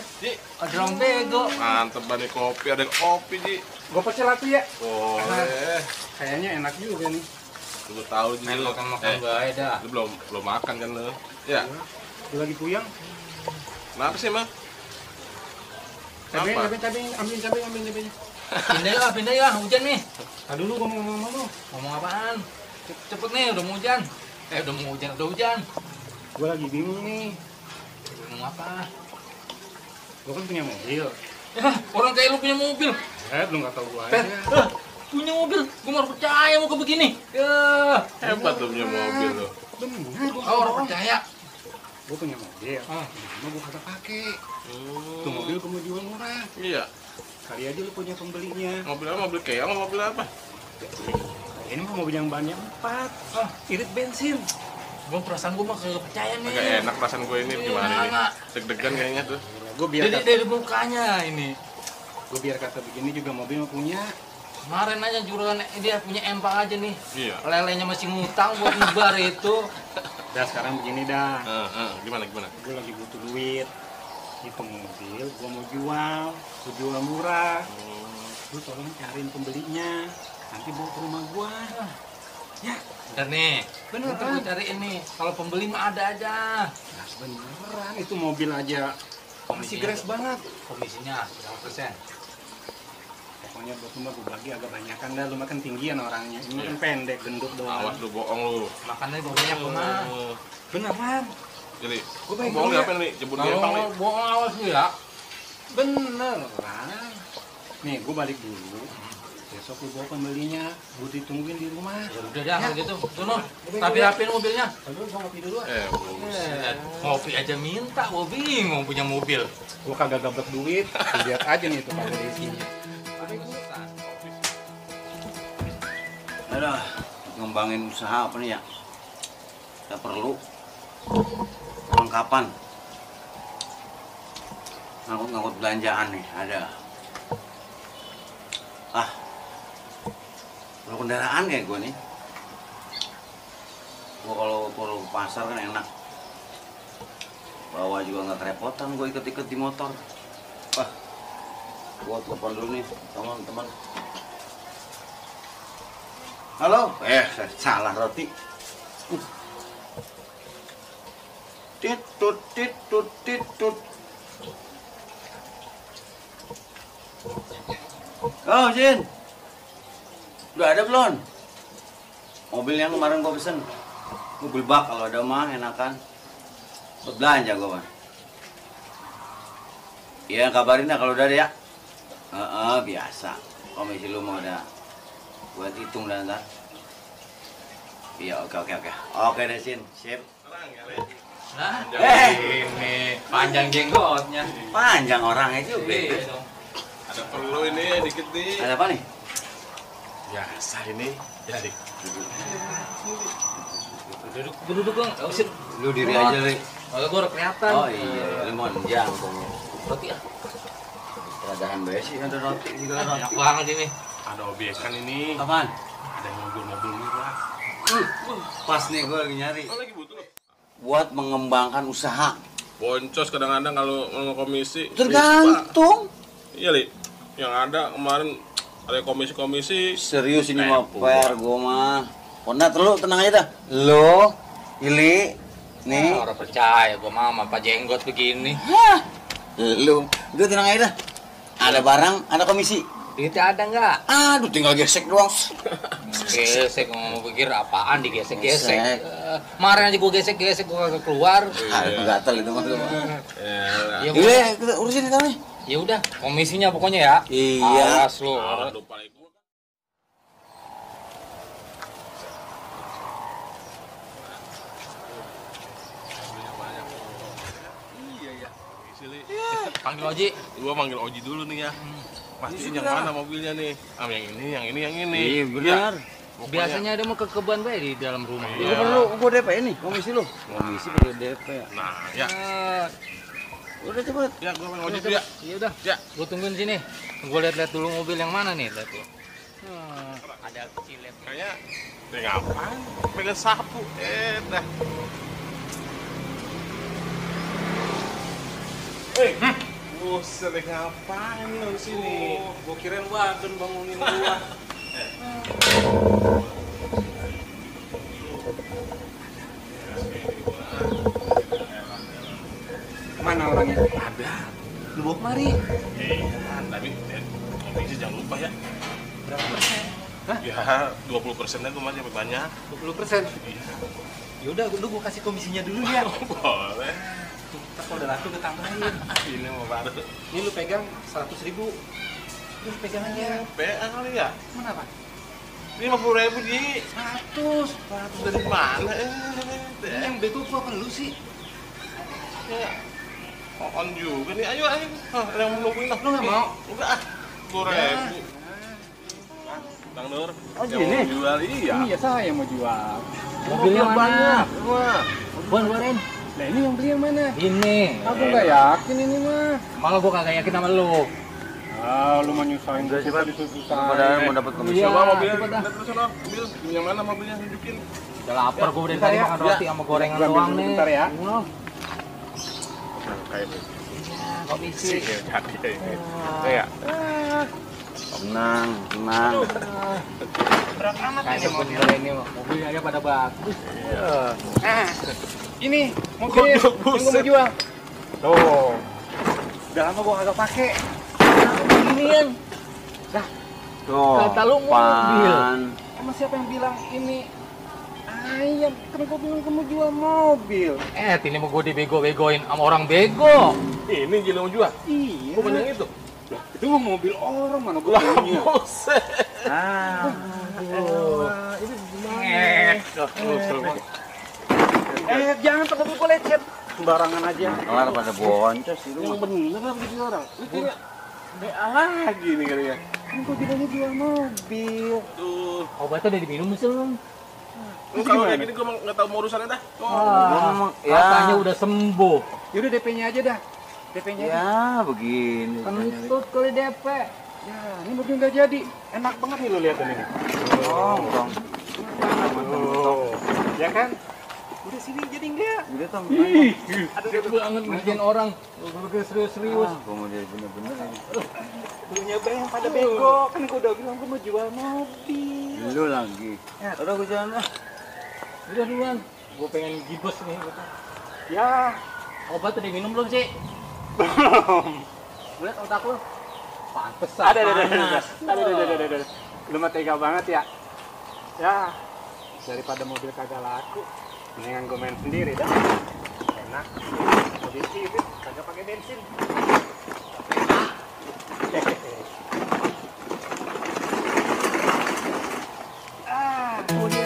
Ji, ada orang bego. Mantep banget kopi, ada kopi, Ji. Gue pecel atuh ya. Boleh. Kayaknya enak juga nih. Lu tahu, Ji. Main makan-makan bae dah. Lu belum makan kan lu? Ya. Gue lagi puyeng. Kenapa sih, Mang? Cabai, Apa? ambil cabainya. Pindah ya, hujan nih. Tadi dulu gue mau ngomong lu. Ngomong apaan? Cepet nih, udah mau hujan. Udah hujan. Gue lagi bingung nih. Ngomong apa? Gue kan punya mobil. Ya, orang kayak lu punya mobil. Lu nggak tahu gue Pet, aja. punya mobil. Gue mau percaya mau ke begini. Ya. Hebat tuh punya mobil lu. Bener, Oh, orang percaya. Gue punya mobil. Ah. Cuma gue kagak pakai. Tuh mobil gue mau jual murah. Iya. Kali aja lu punya pembelinya. Mobil apa? Mobil keong, mobil apa? Ini mah mobil yang banyak 4. Irit bensin. Gue perasaan gue mah kagak percaya nih. Agak enak perasaan gue ini gimana ini? Enak. Deg-degan kayaknya tuh. Gue biar Dari mukanya ini. gue biar kata begini juga mobil mah punya. Kemarin aja juragan dia punya empang aja nih. Iya. Lelenya masih ngutang buat nyebar itu. Dah sekarang begini dah. Gimana? Gue lagi butuh duit. Itu mobil gue mau jual. Gue jual murah. Lu tolong cariin pembelinya. Nanti bawa ke rumah gue. Ya. Bener nih. Bener, Gue cariin nih. Kalau pembeli mah ada aja. Nah, beneran itu mobil aja. Masih gres banget. Komisinya berapa persen? Pokoknya buat rumah gue bagi agak banyakan dah. Lu makan tinggian orangnya. Ini kan pendek, gendut doang. Awas lu bohong lu. Makannya banyak mah. Beneran. Jadi, Gua pengen bohong tahu apa nih? Jemput dia empang nih. Kalau bohong awas lu ya. Beneran. Nih, gue balik dulu. Besok lu bawa pembelinya. Gue ditungguin di rumah. Ya udah dah kalau gitu. Sono, rapi-rapiin mobilnya. Lalu gue ngopi dulu. Buset. Ngopi aja minta, gue bingung punya mobil. Gue kagak gablek duit. Lu lihat aja nih itu kagak ada isinya. Aduh, ngembangin usaha apa nih ya? Kita perlu perlengkapan. Ngangkut belanjaan nih, ada. Kalau kendaraan kayak gue nih. Gue kalau perlu ke pasar kan enak. Bawa juga nggak kerepotan, gue ikut-ikut di motor. Gue telepon dulu nih, teman-teman. Halo? Salah roti. Titut. Oh, Jin. Udah ada belum? Mobil yang kemarin gua pesen. Mobil bak kalau ada mah enakan. Buat belanja gua, Bang. Iya, kabarin dah kalau udah ada ya. Biasa. Komisi lu mau ada. Buat hitung dan ntar. Iya, oke. Oke deh, Sin. Sip. Nah, ini panjang jenggotnya. Panjang orangnya juga. Iya dong. Ada perlu ini dikit nih. Ada apa nih? Biasa ini. Jadi. Duduk dong, nggak usah. Lu diri aja, Li. Kalau gue udah kelihatan. Oh iya, lu monjang tuh. Roti ya. Peradahan besi ada roti juga roti. Enak banget ini. Ada obyekan ini. Apaan? Ada mobil-mobil murah. Pas nih gue lagi nyari. Oh, lagi butuh. Buat mengembangkan usaha. Boncos kadang-kadang kalau mau komisi. Tergantung. Iya, Li. Yang ada kemarin ada komisi-komisi. Serius ini mah fair gue mah. Ponat lu tenang aja dah. Lo, Ili, nih. Orang percaya gue mama Pak Jenggot begini. Hah, lu, udah tenang aja dah. Ada barang, ada komisi. Duitnya ada nggak? Aduh, tinggal gesek doang. Gesek, mau pikir apaan digesek-gesek. Gesek. Kemarin aja gue gesek-gesek, gue kagak keluar. Aduh, gatel itu mah. Ya Iya, udah, kita urusin itu nih. ya udah, komisinya pokoknya ya. Iya. Awas lu. Lupa lagi. Panggil Oji. Gua manggil Oji dulu nih ya. Pastiin yang mana mobilnya nih? Yang ini. Iya, benar. Pokoknya- Biasanya ada mau ke kebun bae di dalam rumah. Iya. Lu perlu gua DP ini, komisi lu. Komisi perlu DP. Nah, ya. Udah cepet. Ya, gua manggil Oji dulu ya. Ya udah. Ya. Gue tungguin sini. Gue lihat-lihat dulu mobil yang mana nih, lihat tuh. Ada kecilnya. Kayaknya ngapain? Pegang sapu. Dah. Buset, ngapain lo di sini? Gua kirain wadon bangunin gua. Mana orangnya? Ada. Lu bawa kemari. Iya, tapi kopi jangan lupa ya. Berapa persen? Hah? Ya, 20%-nya tuh masih banyak. 20%? Iya. Yaudah, lu gua kasih komisinya dulu ya. Boleh. Ntar kalau udah laku gue tambahin. Ini mau baru. Ini lu pegang 100.000. Terus pegang aja. PA kali ya? Mana pak? 50.000 Ji. 100. 100 dari mana? Ini yang bego gua apa lu sih? Ya. On juga nih. Ayo, ayo. Yang nungguin lah. Lu nggak mau? Enggak ah. 10.000. Bang Nur. Oh, yang gini? mau jual iya. Iya saya mau jual. Mobilnya mana? banyak. Wah. Buarin. Nah ini yang beli yang mana? Ini. Aku nggak yakin ini mah. Malah gua kagak yakin sama lu. Ah, lu mau nyusahin gue Pak. susah. Padahal mau dapat komisi. Iya, Coba mobilnya. coba dah. Lihat terus sana. Mobil yang mana mobilnya tunjukin. Udah lapar gua dari bentar tadi ya. makan roti sama gorengan Gua ambil doang dulu nih. bentar ya. Wah, Kayak ini. komisi. Jadi ya. Tenang, tenang. Berat amat Kayaknya bener ini mobilnya aja pada bagus. Nah, ini mobilnya yang gua mau jual. Tuh. Udah lama gua kagak pakai. Ginian. Tuh, Kata lu mobil. pan. Emang siapa yang bilang ini ayam? Kan gua bilang gua mau jual mobil. Ini mau gua dibego-begoin sama orang bego. Ini gila mau jual. Iya. Kok banyak itu? Lah, itu mah mobil orang mana gua punya. Buset. Ah, Ini gimana? Jangan pakai mobil gua lecet. Sembarangan aja. kelar pada boncos itu. Yang bener lah begitu orang. Lu kira BA lagi nih kayaknya. Kan gua bilangnya jual mobil. Tuh. Obatnya udah diminum belum? Lu kalau kayak gini gua nggak tahu mau urusannya dah. Ya. Katanya udah sembuh. Yaudah DP-nya aja dah. DP-nya aja. Ya, begini. Kentut kali DP. Ya, ini mobil nggak jadi. Enak banget nih lu lihat ini. Tong. Ya kan? Udah sini jadi enggak? Udah tong. Aduh, banget ngerjain orang. Udah serius-serius. Gua mau jadi bener-bener ini. Dulunya yang pada bego. Kan gua udah bilang gua mau jual mobil. Lu lagi. Udah gua jalan lah. Udah duluan. Gue pengen gibes nih. Ya, Obat udah minum belum sih? belum. Lihat otak lu. Pantes Ada. panas. Ada. Lu mah tega banget ya. Ya, daripada mobil kagak laku, mendingan gue main sendiri dah. Enak. Mobil irit, kagak pakai bensin. Mobil